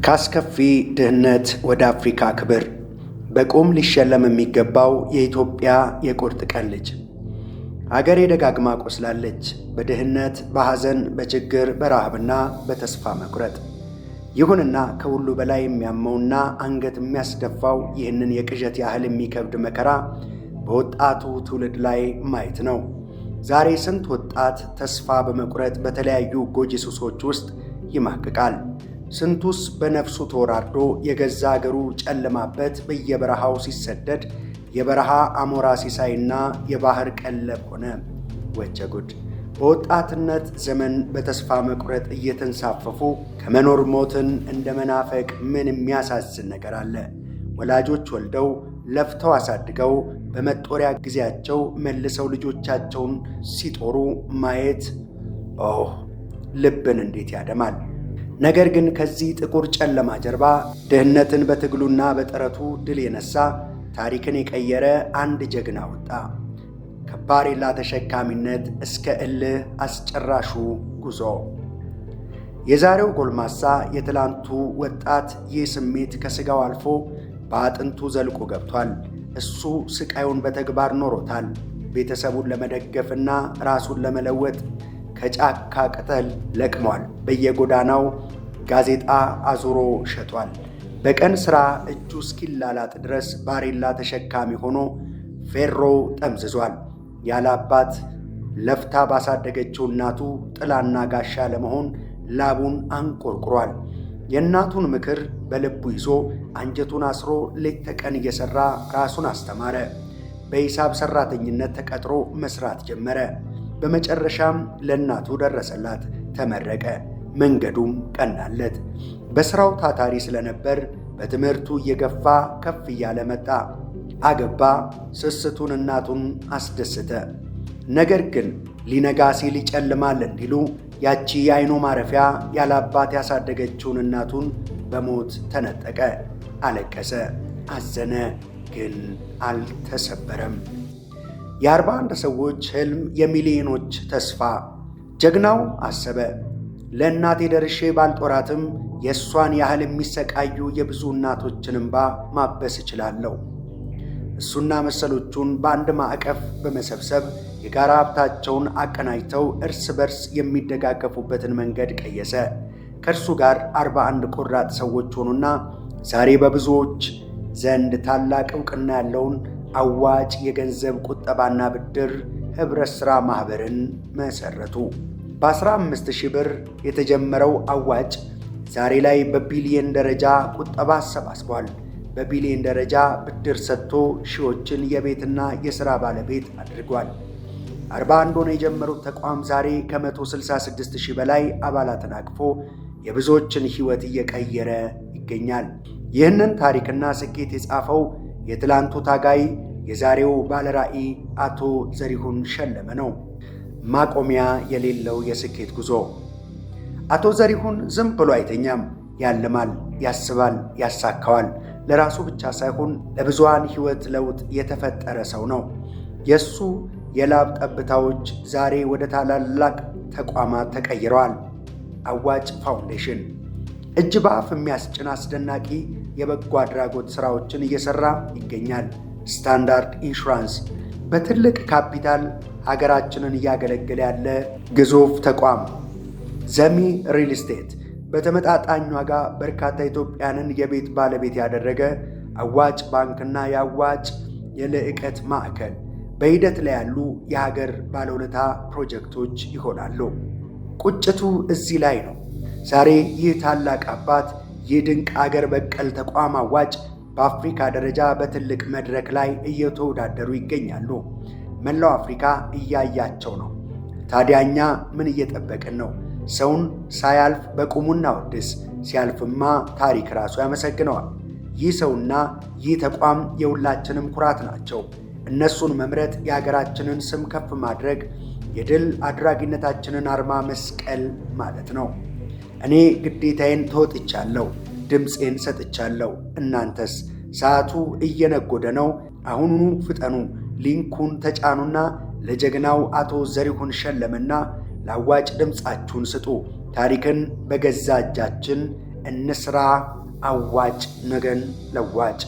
ከአስከፊ ድህነት ወደ አፍሪካ ክብር፣ በቁም ሊሸለም የሚገባው የኢትዮጵያ የቁርጥ ቀን ልጅ። አገሬ ደጋግማ ቆስላለች፣ በድህነት፣ በሐዘን፣ በችግር፣ በረሃብና በተስፋ መቁረጥ። ይሁንና ከሁሉ በላይ የሚያመውና አንገት የሚያስደፋው ይህንን የቅዠት ያህል የሚከብድ መከራ በወጣቱ ትውልድ ላይ ማየት ነው። ዛሬ ስንት ወጣት ተስፋ በመቁረጥ በተለያዩ ጎጂ ሱሶች ውስጥ ይማቅቃል። ስንቱስ በነፍሱ ተወራርዶ የገዛ አገሩ ጨለማበት በየበረሃው ሲሰደድ የበረሃ አሞራ ሲሳይና የባህር ቀለብ ሆነ። ወቸ ጉድ! በወጣትነት ዘመን በተስፋ መቁረጥ እየተንሳፈፉ ከመኖር ሞትን እንደ መናፈቅ ምን የሚያሳዝን ነገር አለ? ወላጆች ወልደው ለፍተው አሳድገው በመጦሪያ ጊዜያቸው መልሰው ልጆቻቸውን ሲጦሩ ማየት ኦህ፣ ልብን እንዴት ያደማል! ነገር ግን ከዚህ ጥቁር ጨለማ ጀርባ ድህነትን በትግሉና በጥረቱ ድል የነሳ፣ ታሪክን የቀየረ አንድ ጀግና ወጣ። ከባሬላ ተሸካሚነት እስከ እልህ አስጨራሹ ጉዞ። የዛሬው ጎልማሳ የትላንቱ ወጣት። ይህ ስሜት ከሥጋው አልፎ በአጥንቱ ዘልቆ ገብቷል። እሱ ስቃዩን በተግባር ኖሮታል። ቤተሰቡን ለመደገፍና ራሱን ለመለወጥ ከጫካ ቅጠል ለቅሟል። በየጎዳናው ጋዜጣ አዙሮ ሸጧል። በቀን ሥራ እጁ እስኪላላጥ ድረስ ባሬላ ተሸካሚ ሆኖ ፌሮ ጠምዝዟል። ያለ አባት ለፍታ ባሳደገችው እናቱ ጥላና ጋሻ ለመሆን ላቡን አንቆርቁሯል። የእናቱን ምክር በልቡ ይዞ አንጀቱን አስሮ ሌት ተቀን እየሠራ ራሱን አስተማረ። በሂሳብ ሠራተኝነት ተቀጥሮ መስራት ጀመረ። በመጨረሻም ለእናቱ ደረሰላት፣ ተመረቀ። መንገዱም ቀናለት። በሥራው ታታሪ ስለነበር በትምህርቱ እየገፋ ከፍ እያለ መጣ። አገባ፣ ስስቱን እናቱን አስደሰተ። ነገር ግን ሊነጋ ሲል ይጨልማል እንዲሉ ያቺ የዓይኑ ማረፊያ ያለ አባት ያሳደገችውን እናቱን በሞት ተነጠቀ። አለቀሰ፣ አዘነ፣ ግን አልተሰበረም። የ41 ሰዎች ህልም፣ የሚሊዮኖች ተስፋ። ጀግናው አሰበ። ለእናቴ ደርሼ ባልጦራትም የእሷን ያህል የሚሰቃዩ የብዙ እናቶችን እንባ ማበስ እችላለሁ። እሱና መሰሎቹን በአንድ ማዕቀፍ በመሰብሰብ የጋራ ሀብታቸውን አቀናጅተው እርስ በርስ የሚደጋገፉበትን መንገድ ቀየሰ። ከእርሱ ጋር 41 ቆራጥ ሰዎች ሆኑና ዛሬ በብዙዎች ዘንድ ታላቅ ዕውቅና ያለውን አዋጭ የገንዘብ ቁጠባና ብድር ኅብረት ሥራ ማኅበርን መሠረቱ። በ15 ሺህ ብር የተጀመረው አዋጭ ዛሬ ላይ በቢሊየን ደረጃ ቁጠባ አሰባስቧል። በቢሊየን ደረጃ ብድር ሰጥቶ ሺዎችን የቤትና የሥራ ባለቤት አድርጓል። 41 ሆነው የጀመሩት ተቋም ዛሬ ከ166 ሺህ በላይ አባላትን አቅፎ የብዙዎችን ሕይወት እየቀየረ ይገኛል። ይህንን ታሪክና ስኬት የጻፈው የትላንቱ ታጋይ፣ የዛሬው ባለራዕይ አቶ ዘሪሁን ሸለመ ነው። ማቆሚያ የሌለው የስኬት ጉዞ። አቶ ዘሪሁን ዝም ብሎ አይተኛም። ያልማል፣ ያስባል፣ ያሳካዋል። ለራሱ ብቻ ሳይሆን ለብዙሃን ሕይወት ለውጥ የተፈጠረ ሰው ነው። የእሱ የላብ ጠብታዎች ዛሬ ወደ ታላላቅ ተቋማት ተቀይረዋል። አዋጭ ፋውንዴሽን እጅ በአፍ የሚያስጭን አስደናቂ የበጎ አድራጎት ሥራዎችን እየሠራ ይገኛል። ስታንዳርድ ኢንሹራንስ በትልቅ ካፒታል ሀገራችንን እያገለገለ ያለ ግዙፍ ተቋም። ዘሚ ሪል ስቴት በተመጣጣኝ ዋጋ በርካታ ኢትዮጵያንን የቤት ባለቤት ያደረገ፣ አዋጭ ባንክና የአዋጭ የልዕቀት ማዕከል በሂደት ላይ ያሉ የሀገር ባለውለታ ፕሮጀክቶች ይሆናሉ። ቁጭቱ እዚህ ላይ ነው። ዛሬ ይህ ታላቅ አባት፣ ይህ ድንቅ አገር በቀል ተቋም አዋጭ በአፍሪካ ደረጃ በትልቅ መድረክ ላይ እየተወዳደሩ ይገኛሉ። መላው አፍሪካ እያያቸው ነው። ታዲያ እኛ ምን እየጠበቅን ነው? ሰውን ሳያልፍ በቁሙ እናወድስ፣ ሲያልፍማ ታሪክ ራሱ ያመሰግነዋል። ይህ ሰውና ይህ ተቋም የሁላችንም ኩራት ናቸው። እነሱን መምረጥ የሀገራችንን ስም ከፍ ማድረግ፣ የድል አድራጊነታችንን አርማ መስቀል ማለት ነው። እኔ ግዴታዬን ተወጥቻለሁ፣ ድምፄን ሰጥቻለሁ። እናንተስ? ሰዓቱ እየነጎደ ነው። አሁኑኑ ፍጠኑ፣ link ኡን ተጫኑና ለጀግናው አቶ ዘሪሁን ሸለመና ለአዋጭ ድምፃችሁን ስጡ። ታሪክን በገዛ እጃችን እንስራ አዋጭ ነገን ለዋጭ።